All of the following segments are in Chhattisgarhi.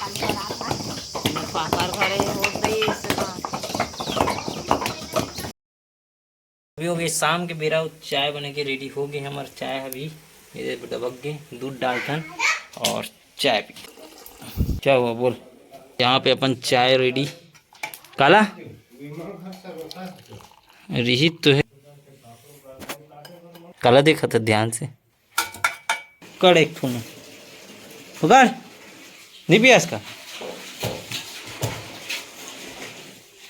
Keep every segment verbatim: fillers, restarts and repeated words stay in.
पापड़ घरे हो गई। अभी हो गई शाम के बेरा, चाय बने के रेडी हो गई हमर। चाय अभी ये डबक गए, दूध डालथन और चाय पी। क्या हुआ बोल? यहाँ पे अपन चाय रेडी। काला रिहित तो है। काला देखा था ध्यान से। कड़ एक ठो में पकड़। नहीं पियास का?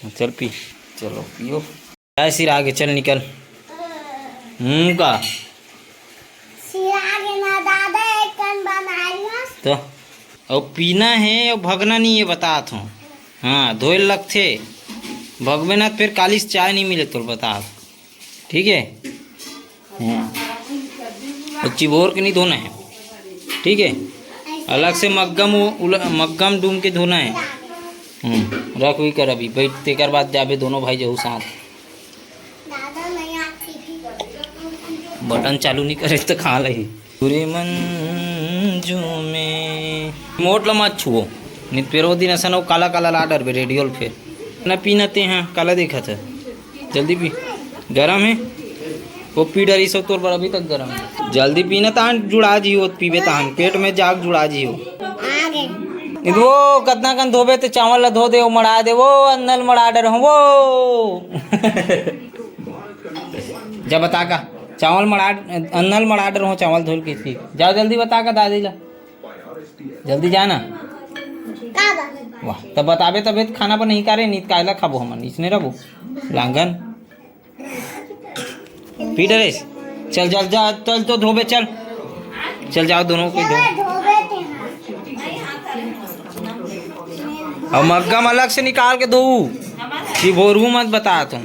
चल पी। चलो पियो। चाय सिरा के चल निकल। हम्म का? सिरा के ना दादा, एक कन बनाई हस। तो अब पीना है और भगना नहीं है, बतात हूँ। हाँ, धोए लगथे। भगबे ना तो फिर काली से चाय नहीं मिले तोर, बता। ठीक है? हाँ। और चिबोर के नहीं धोना है। ठीक है? अलग से मग्गम उ-, उल-, मग्गम डूम के धोना है। हम्म, रख भी कर अभी, बैठ, तेकर बाद जाबे दोनों भाई जहू साथ। बटन चालू नहीं करे तो खा लही। पूरे मंजू में मोट ला मत छुओ, नहीं तो फेर वो दिन ऐसा ना हो काला काला ला डरबे रेडियो ल फेर। ना पीना ते हैं, काला देखा था। जल्दी पी, गरम है। वो पी डरी सब तोर पर अभी तक गरम है। जल्दी पीना तान जुड़ा जी हो, पीबे तान पेट में जाग जुड़ा जी हो। इद वो कतना कन धोबे ते चावल ला धो दे, वो मड़ा दे, वो अन्नल मड़ा डर हो वो। जब बता का चावल मड़ा, अन्नल मड़ा डर हो चावल धोल के थी। जाओ जल्दी बता का दादी ला, जल्दी जाना। का बा? वाह, तब बताबे तबे तो खाना पर नहीं करे, नहीं तो कायला खाबो हमन, इसने रहो लांगन। पी डरेस, चल चल जा, चल तो धोबे चल, चल जाओ दोनों को धो। धोबे ते हम। और मग्गम अलग से निकाल के धो, कि भोरू मत बता तुम।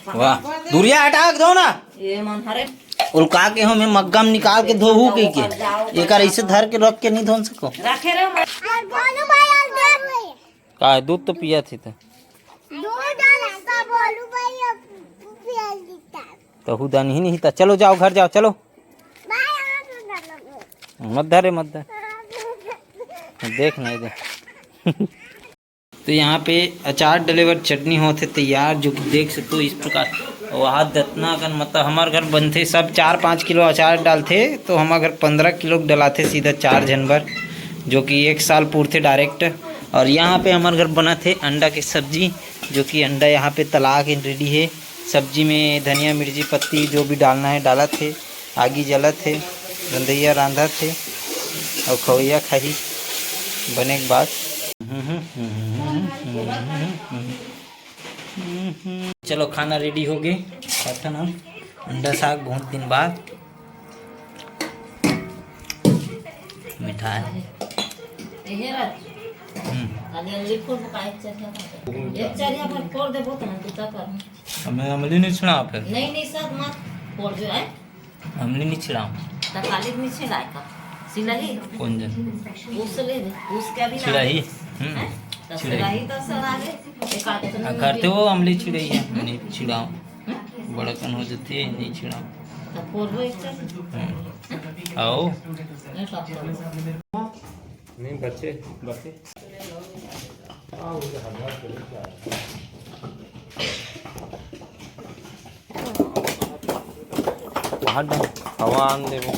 वाह, दूरिया हटा के धो ना। ये मन हरे। उल्का के हमें मग्गम निकाल के धोहू के के। एकर ऐसे धर के रख के नहीं धो सको। रखे रहो। का है, दूध तो पिया थी तो। दूध डाल सब बोलू भाई, अब पिया दीता। तहू दन ही नहीं था। चलो जाओ घर जाओ, चलो। भाई, यहाँ तो डालो। मत धरे, मत धर। देख नहीं दे। तो यहाँ पे अचार डले बर चटनी होत हे तैयार, जो कि देख सकते हो इस प्रकार। और हाथ दतना कन, मतलब हमार घर बनथे सब चार पाँच किलो अचार डालथे, तो हमार घर पंद्रह किलो डलाथे सीधा चार झन बर, जो कि एक साल पूरथे डायरेक्ट। और यहाँ पे हमार घर बनत हे अंडा के सब्जी, जो कि अंडा यहाँ पे तला के रेडी है। सब्जी में धनिया, मिर्ची, पत्ती जो भी डालना है डालत हे। आगी जलत हे, रंधैया रांधत हे, अउ खवैया खाही बने के बाद। चलो, खाना रेडी हो गे। खाथन हम अंडा साग बहुत दिन बाद। मिठाई। हम्म। हमें अमली नहीं सुना फिर। नहीं, नहीं, सब मत फोड़ जो है। अमली नहीं छिड़ाओ। त काली नहीं छिड़ाए का? सिलाही? कौन जन? उस ले दे, उसके अभी ना छिड़ाही? हम्म। हैं? त छिड़ाही। सिलाही तो सर आगे। एक आध तो आ, नहीं करते हो अमली छिड़ाही है, नहीं छिड़ाओ। हम्म? बड़ा कन हो जाती है, नहीं छिड़ाओ। त फोड़ दो एक चीज। हम्म। आओ। नहीं, तो आप करो। नहीं, बच्चे, बच्चे। वहाँ डाल, हवा आन देबो।